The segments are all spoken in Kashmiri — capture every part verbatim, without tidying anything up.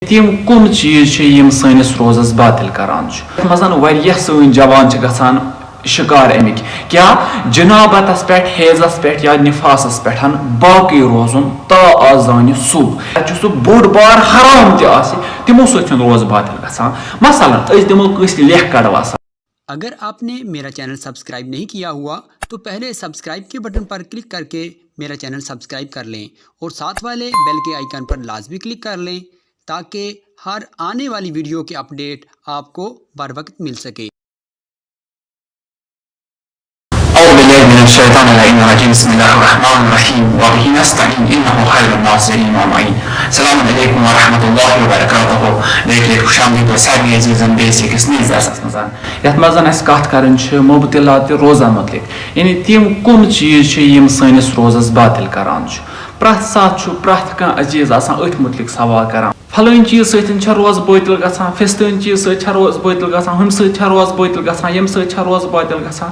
تِم کُم چیٖز چھِ یِم سٲنِس روزس باطل کران چھِ؟ یَتھ منٛز واریاہ سٲنۍ جوان چھِ گژھان شکار اَمِکۍ۔ کیٛاہ؟ جنابتس پٮ۪ٹھ، حیضس پٮ۪ٹھ یا نفاسس پٮ۪ٹھ باقٕے روزُن تا آذانِ صبح۔ اَتہِ چھُ سُہ بوٚڑ بار حرام تہِ آسہِ، تِمو سۭتۍ چھُنہٕ روزٕ باطل گژھان۔ مثلاً، أسۍ دِمو کٲنٛسہِ لیکھ کڑوا سا۔ अगर आपने मेरा चैनल सब्सक्राइब नहीं किया हुआ तो पहले सब्सक्राइब के बटन पर क्लिक करके मेरा चैनल सब्सक्राइब कर लें और साथ वाले बेल के आइकन पर लाजमी क्लिक कर लें, ताकि हर आने वाली वीडियो के अपडेट आपको बर वक्त मिल सके। أعوذ بالله من الشيطان اللعين الرجيم. بسم الله الرحمن الرحيم. وبه نستعين. إنه خير الناصرين والمعين. السلام عليكم ورحمة الله وبركاته. بیٚیہِ لَٹہِ خوش آمدید تۄہہِ سارنٕے عزیٖزن بیٚیِس أکِس نٔیِس درسس منٛز۔ یَتھ منٛز اَسہِ کَتھ کَرٕنۍ چھِ مُبطِلاتِ روزہ مُتعلِق، یعنی تِم کُم چیٖز چھِ یِم سٲنِس روزس باطل کَران چھِ۔ پرٛٮ۪تھ ساتہٕ چھُ پرٛٮ۪تھ کانٛہہ عزیٖز آسان أتھۍ مُتعلِق سوال کَران، فلٲنۍ چیٖز سۭتۍ چھےٚ روزٕ بٲطِل گژھان، فِستٲنۍ چیٖز سۭتۍ چھےٚ روزٕ بٲطِل گژھان، ہُمہِ سۭتۍ چھےٚ روزٕ بٲطِل گژھان، ییٚمہِ سۭتۍ چھےٚ روزٕ باطِل گژھان۔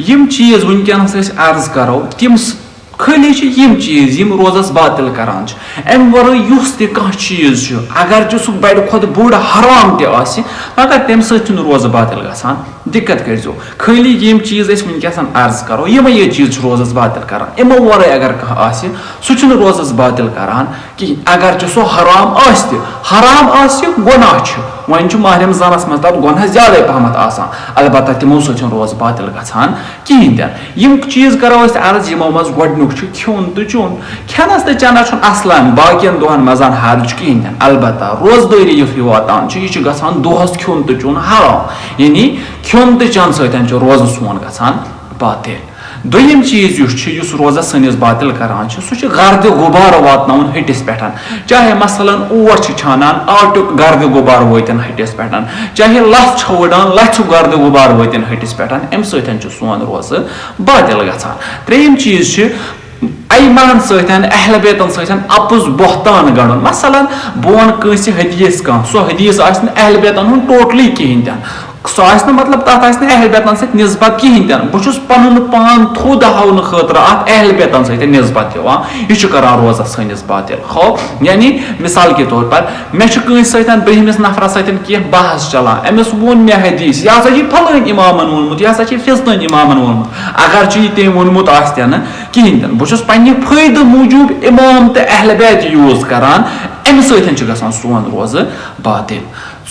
یِم چیٖز وٕنکیٚنَس أسۍ عرض کَرو، تِم س- خٲلی چھِ یِم چیٖز یِم روزس باطل کران چھِ۔ امہِ ورٲے یُس تہِ کانٛہہ چیٖز چھُ، اگر چھُ سُہ بڑِ کھۄتہٕ بوٚڑ حرام تہِ آسہِ، مگر تمہِ سۭتۍ چھُنہٕ روزٕ باطل گژھان۔ دِقت کٔرۍزیو، خٲلی یِم چیٖز أسۍ وٕنکیٚس عرض کرو، یِمے یٲتۍ چیٖز چھِ روزس باطل کران۔ یِمو ورٲے اگر کانٛہہ آسہِ، سُہ چھُنہٕ روزس باطل کران کِہیٖنۍ، اگر چھُ سُہ حرام آسہِ تہِ۔ حرام آسہِ، گۄناہ چھُ، وۄنۍ چھُ ماہ رمضانس منٛز تتھ گۄناہ زیادے پہمتھ آسان، البتہ تِمو سۭتۍ چھُنہٕ روزٕ باطل گژھان کِہیٖنۍ تہِ نہٕ۔ یِم چیٖز کرو أسۍ عرض، یِمو منٛز گۄڈٕنیُک چھُ کھیوٚن تہٕ چیوٚن۔ کھٮ۪نس تہٕ چٮ۪نس چھُنہٕ اصلاً باقین دۄہن منٛز حرج کِہیٖنۍ تہِ نہٕ، البتہ روزدٲری یُتھُے واتان چھُ، یہِ چھُ گژھان دۄہس کھیوٚن تہٕ چیوٚن حرام، یعنی کھیوٚن تہٕ چٮ۪نہٕ سۭتۍ چھُ روزٕ سون گژھان باطل۔ دوٚیِم چیٖز یُس چھُ، یُس روزس سٲنِس باطل کران چھُ، سُہ چھُ گردِ غُبارٕ واتناوُن ۂٹِس پٮ۪ٹھ۔ چاہے مثلاً اوٹ چھِ چھانان، آٹُک گردِ غُبارٕ وٲتِن ۂٹِس پٮ۪ٹھ، چاہے لژھ چھِ وٕڑان، لژھِ گردِ غُبارٕ وٲتِن ۂٹِس پٮ۪ٹھ، اَمہِ سۭتۍ چھُ سون روزٕ باطل گژھان۔ ترٛیٚیِم چیٖز چھِ، ایمان سۭتۍ، اہل بیتن سۭتۍ اپُز بہتان گنڈُن۔ مثلاً، بہٕ وَنہٕ کٲنٛسہِ حدیث کانٛہہ، سُہ حدیث آسہِ نہٕ اہل بیتن ہُنٛد totally کِہیٖنۍ تہِ نہٕ۔ سُہ آسہِ نہٕ، مطلب، تَتھ آسہِ نہٕ اہل بیتن سۭتۍ نسبت کِہیٖنۍ تہِ نہٕ۔ بہٕ چھُس پَنُن پان تھوٚد ہاونہٕ خٲطرٕ اَتھ اہل بیتن سۭتۍ نسبت دِوان۔ یہِ چھُ کران روزس سٲنِس باطل۔ ہو، یعنی، مثال کے طور پر، مےٚ چھُ کٲنٛسہِ سۭتۍ، برٛہمِس نفرس سۭتۍ کینٛہہ بحث چلان، أمِس ووٚن مےٚ حدیث، یہِ ہسا چھُ فلٲنۍ امامن ووٚنمُت، یہِ ہسا چھُ فستٲنۍ امامن ووٚنمُت۔ اگر چھُ یہِ تٔمۍ ووٚنمُت آسہِ تہِ نہٕ کِہیٖنۍ تہِ نہٕ، بہٕ چھُس پننہِ فٲیدٕ موٗجوٗب امام تہٕ اہل بیت use کران، امہِ سۭتۍ چھُ گژھان سون روزٕ باطل۔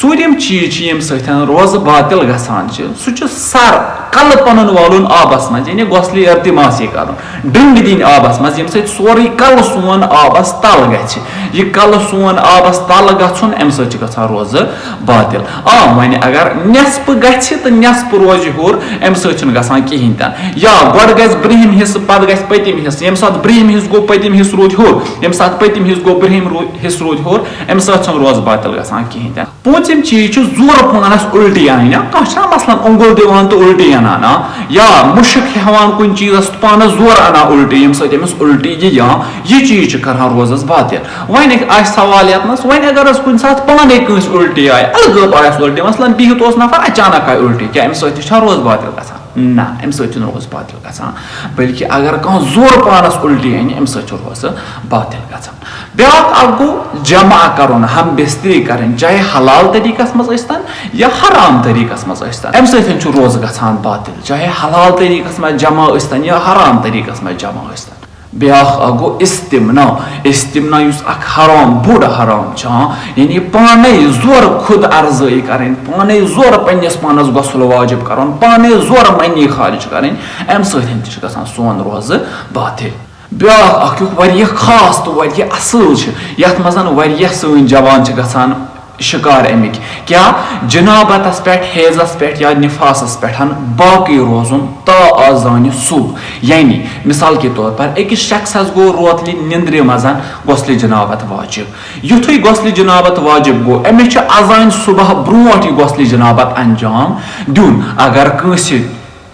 ژوٗرِم چیٖز چھُ، ییٚمہِ سۭتۍ روزٕ باطل گژھان چھِ، سُہ چھُ سر، کلہٕ پنُن والُن آبس منٛز، یعنی غسلِ التماسی کرُن، ڈٔنٛگ دِنۍ آبس منٛز، ییٚمہِ سۭتۍ سورُے کلہٕ سون آبس تل گژھِ۔ یہِ کلہٕ سون آبس تل گژھُن، امہِ سۭتۍ چھُ گژھان روزٕ باطل۔ آ، وۄنۍ اگر نٮ۪صفہٕ گژھِ تہٕ نٮ۪صفہٕ روزِ ہیوٚر، امہِ سۭتۍ چھُنہٕ گژھان کِہیٖنۍ تہِ نہٕ۔ یا گۄڈٕ گژھِ برٛہِم حصہٕ، پتہٕ گژھِ پٔتِم حصہٕ، ییٚمہِ ساتہٕ برٛہِم حصہٕ گوٚو، پٔتِم حصہٕ روٗد ہیوٚر، ییٚمہِ ساتہٕ پٔتِم حصہٕ گوٚو، برٛہِم رو-، حصہٕ روٗد ہیوٚر، امہِ سۭتۍ چھُنہٕ روزٕ باطل گژھان کِہیٖنۍ تہِ نہٕ۔ پوٗنٛژِم چیٖز چھُ زورٕ پانس اُلٹی اَنٕنۍ۔ یا کانٛہہ چھُنہ مثلاً اۄنٛگُل دِوان تہٕ اُلٹی اَنان، آ، یا مُشُک ہٮ۪وان کُنہِ چیٖزس تہٕ پانس زورٕ اَنان اُلٹی، ییٚمہِ سۭتۍ أمِس اُلٹی یی، یا یہِ چیٖز چھُ کران روزس باطل۔ وۄنۍ آسہِ سوال ییٚتنس، وۄنۍ اگر أسۍ کُنہِ ساتہٕ پانے کٲنٛسہِ اُلٹی آیہِ، الگٲب آیس اُلٹی، مثلاً بِہِتھ اوس نفر، اچانک آیہِ اُلٹی، کیٛاہ اَمہِ سۭتۍ تہِ چھا روزٕ باطل گژھان؟ نہ، اَمہِ سۭتۍ چھُنہٕ روزٕ باطل گژھان، بلکہِ اگر کانٛہہ زورٕ پانس اُلٹی اَنہِ، اَمہِ سۭتۍ چھُ روزٕ باطل گژھان۔ بیٛاکھ اکھ گوٚو جمع کرُن، ہم بستری کرٕنۍ، چاہے حلال طریٖقس منٛز ٲسۍتن یا حرام طریٖقس منٛز ٲسۍتن، اَمہِ سۭتۍ چھُ روزٕ گژھان باطل، چاہے حلال طریٖقس منٛز جمع ٲسۍتن یا حرام طریٖقس منٛز جمع ٲسۍتن۔ بیٛاکھ اکھ گوٚو استمنا۔ استمنا یُس اکھ حرام، بوٚڑ حرام چھُ، ہاں، یعنی پانے زورٕ خود ارزٲیی کرٕنۍ، پانے زورٕ پننِس پانس غسل واجب کرُن، پانے زورٕ منی خارج کرٕنۍ، اَمہِ سۭتۍ تہِ چھُ گژھان سون روزٕ باطل۔ بیٛاکھ اکھ یُتھ واریاہ خاص تہٕ واریاہ اصٕل چھُ، یتھ منٛز واریاہ سٲنۍ جوان چھِ گژھان شکار اَمِکۍ۔ کیٛاہ؟ جنابتس پٮ۪ٹھ، حیضس پٮ۪ٹھ یا نفاسس پٮ۪ٹھ باقٕے روزُن تا آذانِ صبح۔ یعنی، مثال کے طور پر، أکِس شخصس گوٚو روتلہِ نِندرِ منٛز غسلِ جنابت واجب۔ یُتھُے غسلِ جنابت واجب گوٚو، أمِس چھُ اذانِ صبح برونٛٹھ یہِ غسلِ جنابت انجام دیُن۔ اگر کٲنٛسہِ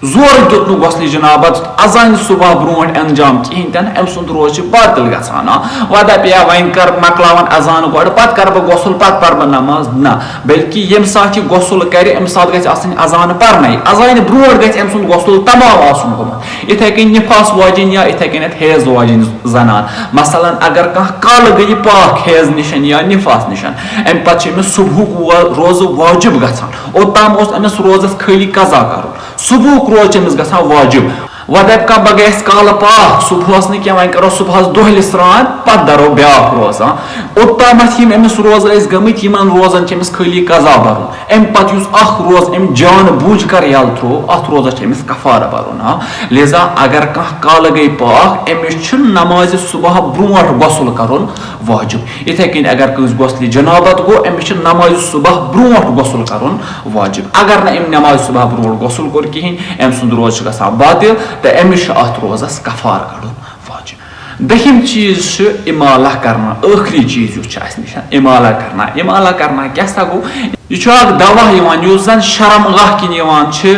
زورٕ دیُت نہٕ غسلِ جنابت اذانِ صبح برونٛٹھ انجام کِہیٖنۍ تہِ نہٕ، أمۍ سُنٛد روزٕ چھُ باطل گژھان۔ آ، وۄنۍ دَپہِ ہا، وۄنۍ کر مۄکلاوَن اذان گۄڈٕ، پتہٕ کر بہٕ غسل، پتہٕ پرٕ بہٕ نماز۔ نہ، بلکہِ ییٚمہِ ساتہٕ یہِ غسل کرِ، اَمہِ ساتہٕ گژھِ آسٕنۍ اذان پرنَے۔ اذانہِ برونٛٹھ گژھِ أمۍ سُنٛد غسل تمام آسُن گوٚمُت۔ یِتھَے کٔنۍ نِفاس واجیٚنۍ یا یِتھَے کٔنٮ۪تھ حیض واجیٚنۍ زنان، مثلاً اگر کانٛہہ کالہٕ گٔیہِ پاک حیض نِشن یا نِفاس نِشن، اَمہِ پتہٕ چھُ أمِس صبحُک وو-، روزٕ واجب گژھان۔ اوٚتام اوس أمِس روزس خٲلی قضا کرُن، صبحُک روزٕ چھُ أمِس گژھان واجب۔ وۄنۍ دَپہِ کانٛہہ، بہٕ گٔیَس کالہٕ پاک، صبحس نہٕ کینٛہہ، وۄنۍ کرو صبحس دۄہلہِ سرٛان، پتہٕ درو بیٛاکھ روزٕ۔ ہاں، اوٚتامَتھ یِم أمِس روزٕ ٲسۍ گٔمٕتۍ، یِمن روزن چھُ أمِس خٲلی قضا برُن۔ اَمہِ پتہٕ یُس اکھ روزٕ أمۍ جان بوٗجھ کر یَلہٕ ترٛوو، اتھ روزس چھُ أمِس کفارٕ برُن۔ ہاں، لہذا اگر کانٛہہ کالہٕ گٔے پاک، أمِس چھُ نمازِ صبح برونٛٹھ غسل کرُن واجب۔ یِتھَے کٔنۍ اگر کٲنٛسہِ غسلِ جنابت گوٚو، أمِس چھُ نمازِ صبح برونٛٹھ غسل کرُن واجب۔ اگر نہٕ أمۍ نمازِ صبح برونٛٹھ غسل کوٚر کِہیٖنۍ، أمۍ سُنٛد روزٕ چھُ گژھان باطل تہٕ أمِس چھُ اتھ روزس کفارٕ کڑُن واجب۔ دٔہِم چیٖز چھُ اِمالہ کرنا، ٲخری چیٖز یُس چھُ اَسہِ نِش، اِمالہ کرنا۔ اِمالہ کرنا کیٛاہ سا گوٚو؟ یہِ چھُ اکھ دوا یِوان یُس زن شرم گاہ کِنۍ یِوان چھِ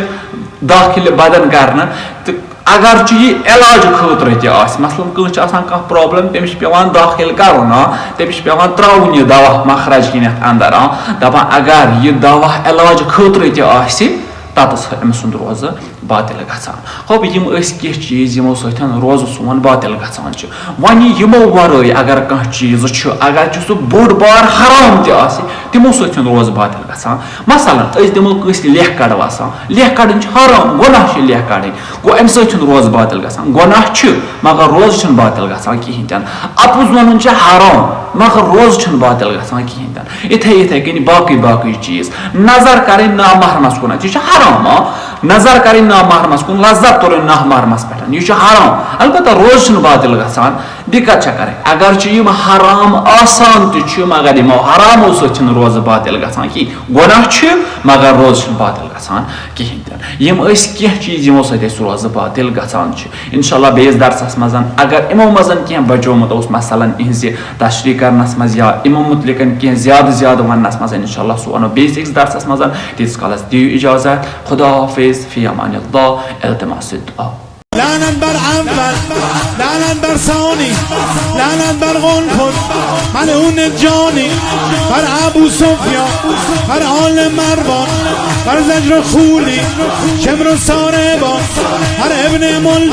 داخلہِ بدن کرنہٕ، تہٕ اگر چھُ یہِ علاج خٲطرٕ تہِ آسہِ، مثلاً کٲنٛسہِ چھِ آسان کانٛہہ problem، تٔمِس چھُ پٮ۪وان داخل کرُن، آ، تٔمِس چھُ پٮ۪وان ترٛاوُن یہِ دوا مخرج کِنٮ۪تھ اندر، آ، دپان اگر یہِ دوا علاج خٲطرٕ تہِ آسہِ، تتس أمۍ سُنٛد روزٕ باطل گژھان۔ گوٚو، یِم ٲسۍ کینٛہہ چیٖز یِمو سۭتۍ روزٕ سون باطل گژھان چھُ۔ وۄنۍ یِمو ورٲے اگر کانٛہہ چیٖز چھُ، اگر چھُ سُہ بوٚڑ بار حرام تہِ آسہِ، تِمو سۭتۍ چھُنہٕ روزٕ باطل گژھان۔ مثلاً أسۍ دِمو کٲنٛسہِ لیکھ کڑواسان، لیکھ کڑٕنۍ چھِ حرام، گۄناہ چھِ لیکھ کڑٕنۍ، گوٚو اَمہِ سۭتۍ چھُنہٕ روزٕ باطل گژھان۔ گۄناہ چھُ، مگر روزٕ چھُنہٕ باطل گژھان کِہیٖنۍ تہِ نہٕ۔ اَپُز وَنُن چھُ حرام، مگر روزٕ چھُنہٕ باطل گژھان کِہیٖنۍ تہِ نہٕ۔ اِتھے اِتھے کٔنۍ باقٕے باقٕے چیٖز، نظر کرٕنۍ نامحرمس کُنتھ، یہِ چھُ حرام، آ، نظر کرٕنۍ نامحرمس کُن، لذت تُلٕنۍ نامحرمس پٮ۪ٹھ، یہِ چھُ حرام۔ البتہ روزٕ چھُنہٕ باطل گژھان۔ دقت چھےٚ کرٕنۍ، اگر چھِ یِم حرام آسان تہِ چھُ، مگر یِمو حرامو سۭتۍ چھِنہٕ روزٕ باطل گژھان کِہیٖنۍ۔ گۄناہ چھُ، مگر روزٕ چھُنہٕ باطل گژھان کِہیٖنۍ تہِ نہٕ۔ یِم ٲسۍ کینٛہہ چیٖز یِمو سۭتۍ اَسہِ روزٕ باطل گژھان چھِ۔ انشاءاللہ بیٚیِس درسَس منٛز، اگر یِمو منٛز کینٛہہ بچومُت اوس، مثلاً یِہنٛزِ تشریح کرنس منٛز یا یِمو مُتعلِقن کینٛہہ زیادٕ زیادٕ وننس منٛز، انشاءاللہ سُہ ونو بیٚیِس أکِس درسس منٛز۔ تیٖتِس کالس دِیِو اجازت۔ خدا حافظ، فی امان اللہ، التماس دعا۔ لعنت بر اول، لعنت بر ثانی، لعنت بر قنفذ، ملعون جانی، بر ابو سفیان، بر آل مروان، بر زجر و خولی، شمر و ساربان، بر ابن ملجم.